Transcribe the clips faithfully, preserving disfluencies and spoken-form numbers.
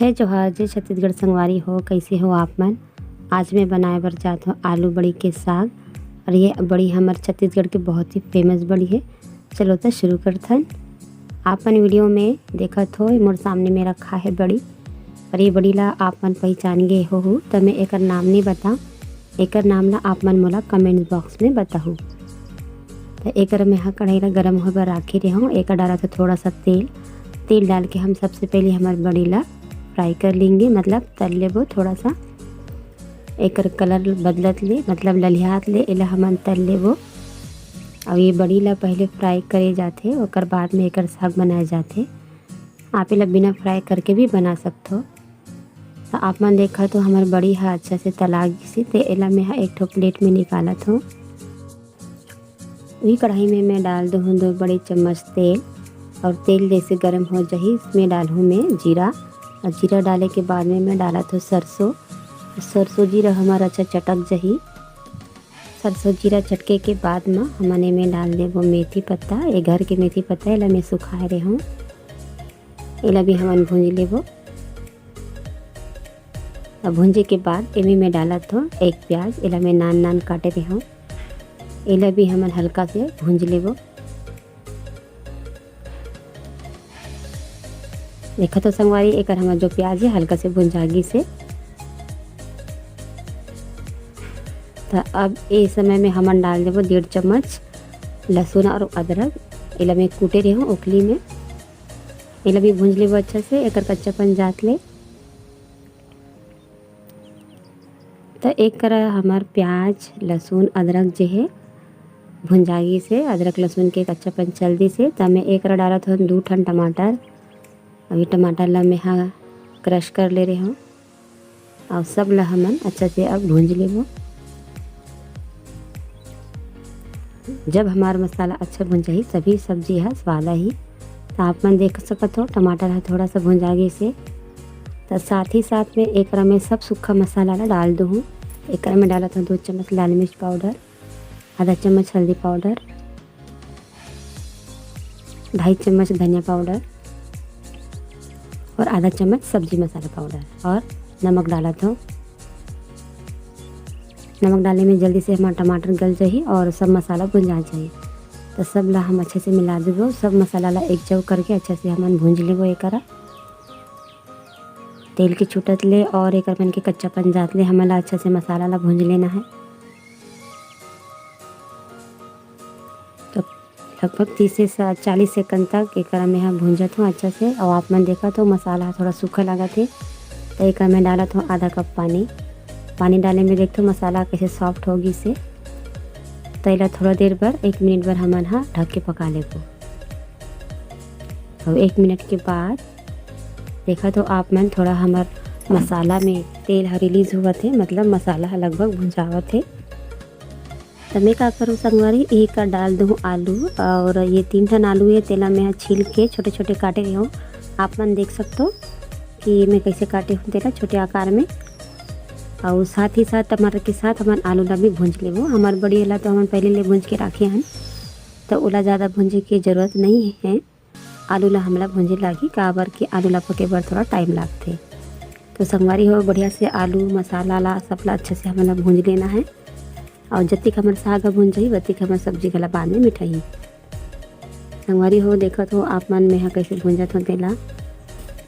हे जोहार, जय छत्तीसगढ़ संगवारी हो, कइसे हो आप मन? आज मैं बनाए बर जात हूँ आलू बड़ी के साग, और ये बड़ी हमर छत्तीसगढ़ के बहुत ही फेमस बड़ी है। चलो तो शुरू करथन। आप मन वीडियो में देखत हो, मोर सामने में रखा है बड़ी, और ये बड़ी ला आप मन पहचान गए हो, तो मैं एकर नाम नहीं बताऊँ, एकर नाम ला आप मन मोला कमेंट्स बॉक्स में बताहू। तो एकर मैं हा कढ़ाई ला गरम होए बर राखे रहे हूँ। एकर डालत हूँ थोड़ा सा तेल। तेल डाल के हम सबसे पहले हमर बड़ी ला फ्राई कर लेंगे, मतलब तल लेबो थोड़ा सा। एकर कलर बदलत ले, मतलब ललिहात ले, एला हमन तल लेबो। और ये बड़ी ला पहले फ्राई करे जाथे, ओकर बाद में एकर साग बनाए जाथे। आप एला बिना फ्राई करके भी बना सकथो। तो आप मन देखा तो हमर बड़ी हा अच्छा से तला गिसे, ते एला मैं हा एक ठो प्लेट में निकालत हूँ। वही कढ़ाई में मैं डाल दूँ दो बड़े चम्मच तेल, और तेल जैसे गरम हो जाही, इसमें डालूँ मैं जीरा, और जीरा डाले के बाद में मैं डालत हूँ सरसों। सरसों जीरा हमारा अच्छा चटक जाही। सरसों जीरा चटके के बाद में हमन एमे डाल देबो मेथी पत्ता। ये घर के मेथी पत्ता, एला मैं सुखाए रहे हूँ। एला भी हमन भूंज लेबो। अब भूंजे के बाद एमे मैं डालत हूँ एक प्याज, एला मैं नान नान काटे रहे हूँ। एला भी हमन हल्का से भूंज लेबो। देखा तो संगवारी, एकर हमर जो प्याज है हल्का से भुंजा गिस हे। तो अब ए समय में हमन डाल देबो डेढ़ चम्मच लहसुन और अदरक, एला मैं कूटे रहे हूँ ओखली में। एला भी भूंज लेबो अच्छा से, एकर कच्चापन जात ले। तो एक करा हमर प्याज, लहसुन, अदरक जे हे भुंजा गिस हे, अदरक लहसुन के कच्चापन चल दिस हे। त मैं एक करा डालत हन दू ठन टमाटर। अभी टमाटर ला मैं हा क्रश कर ले रहे हूँ, और सब ला हमन अच्छा से अब भूंज लेबो। जब हमार मसाला अच्छा भुंजाही, तभी सब्जी हा स्वाद आही। तो आप मन देख सकत हो, टमाटर हा थोड़ा सा भुंजा गिस हे। तो साथ ही साथ में एकरा में सब सूखा मसाला ला डाल दूँ। एकरा में डालत हूँ दो चम्मच लाल मिर्च पाउडर, आधा चम्मच हल्दी पाउडर, ढाई चम्मच धनिया पाउडर और आधा चम्मच सब्जी मसाला पाउडर और नमक डालत हूँ। नमक डाले में जल्दी से हमार टमाटर गल जाही और सब मसाला भुंजा जाही। तो सब ला हम अच्छे से मिला देबो, सब मसाला ला एक जगह करके अच्छे से हमन भूंज लेबो। एकरा तेल के छूटत ले और एकर मन के कच्चापन जात ले हमन ला अच्छा से मसाला ला भूंज लेना है। तो लगभग तीस से सा-, चालीस सेकंड तक एकरा में हम भूंजत हूँ अच्छा से। और आप मन देखत हो मसाला थोड़ा सूखा लागत हे, तो एकर में डालत हूँ आधा कप पानी। पानी डाले में देखथो मसाला कैसे सॉफ्ट हो गिस हे। तो एला थोड़ा देर बर, एक मिनट बर हमन हा ढक के पका लेबो। और एक मिनट के बाद देखा तो आप मन थोड़ा हमर मसाला में तेल ह रिलीज होवत हे, मतलब मसाला ह लगभग भुंजावत हे। त मैं का करूँ संगवारी, एक का डाल दूँ आलू, और ये तीन ठन आलू हे, तेला मैं ह छील के छोटे-छोटे काटे रहे हूँ। आप मन देख सकथो कि मैं कैसे काटे हूँ तेला छोटे आकार में। और साथ ही साथ टमाटर के साथ हमन आलू ला भी भूंज लेबो। हमर बड़ी ला तो हमन पहले ले भूंज के राखे हन, तो ओला ज़्यादा भूंजे के जरूरत नहीं है। आलू ला हमला भूंजे लागी, काबर कि आलू ला पके बर थोड़ा टाइम लागथे। तो संगवारी हो, बढ़िया से आलू, मसाला ला, सब ला अच्छा से हमन ला भूंज लेना है। और जतिक हमर साग ह भूंज जाही, वतिक हमर सब्जी घला बाद में मिठाही। संगवारी हो, देखत हो आप मन, मैं ह कैसे भूंजत हो तेला।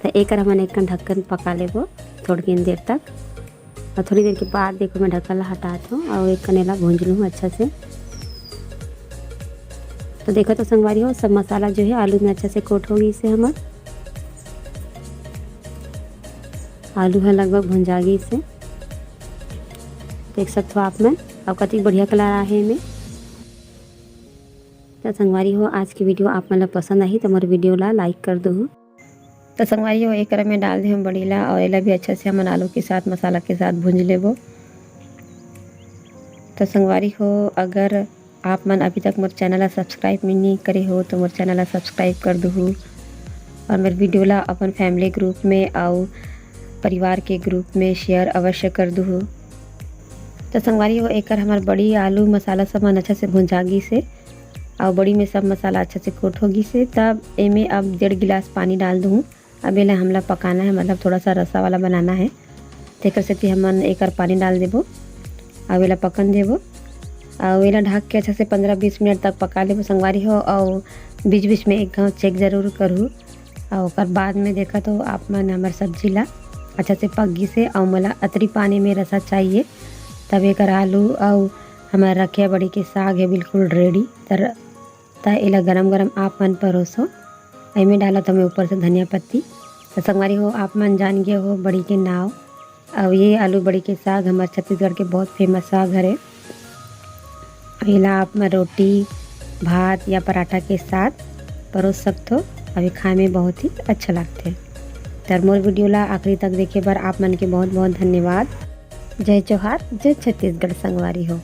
तो एकर हमन एक कन ढक्कन पका लेबो थोड़किन देर तक। और थोड़ी देर के बाद देखो, मैं ढक्कन ला हटात हूँ और एक कने ला भूंज लूँ अच्छा से। तो देखो तो संगवारी हो, सब मसाला जो है आलू में अच्छा से कोट हो गिस हे हमर। आलू ह लगभग भुंजा गिस हे, देख सकथो आप मन। और कतिक बढ़िया कलर आहे एमे। तो संगवारी हो, आज की वीडियो आप मन ला पसंद आही तो मोर वीडियो ला लाइक कर दो। तो संगवारी हो, एकरा में डाल दे हम बड़ी ला और एला भी अच्छा से हमन आलू के साथ, मसाला के साथ भूंज लेबो। तो संगवारी हो, अगर आप मन अभी तक मोर चैनल ला सब्सक्राइब नहीं करे हो तो मोर चैनल ला सब्सक्राइब कर दुहू और मोर वीडियो ला अपन फैमिली ग्रुप में अउ परिवार के ग्रुप में शेयर अवश्य कर दुहू। तो संगवारी हो, एकर हमर बड़ी, आलू, मसाला सब मन अच्छा से भुंजा गिस हे और बड़ी में सब मसाला अच्छा से कोट हो गिस हे। तब एमे अब डेढ़ गिलास पानी डाल दूँ। अब एला हमला पकाना है, मतलब थोड़ा सा रसा वाला बनाना है। तेकर सेती हमन एकर पानी डाल देबो, अउ एला पकन देबो, अउ एला ढक के अच्छा से पंद्रह बीस मिनट तक पका लेबो संगवारी हो। अउ बीच बीच में एक घाव चेक जरूर करहू। अउ ओकर बाद में देखत हो आप मन, हमर सब्जी ला अच्छा से पक गिस हे, अउ मोला अतरी पानी में रसा चाहिए, तब एकर आलू अउ हमर रखिया बड़ी के साग है बिल्कुल रेडी। तर त एला गरम गरम आप मन परोसो। एमे डालत हमें ऊपर से धनिया पत्ती। तो संगवारी हो, आप मन जान गए हो बड़ी के नाव। अब ये आलू बड़ी के साग हमर छत्तीसगढ़ के बहुत फेमस साग हरे। एला आप मन रोटी, भात या पराठा के साथ परोस सकथो। अब ये खाए में बहुत ही अच्छा लगथे। तर मोर वीडियो ला आखिरी तक देखे बर आप मन के बहुत बहुत धन्यवाद। जय जोहार, जय छत्तीसगढ़ संगवारी हो।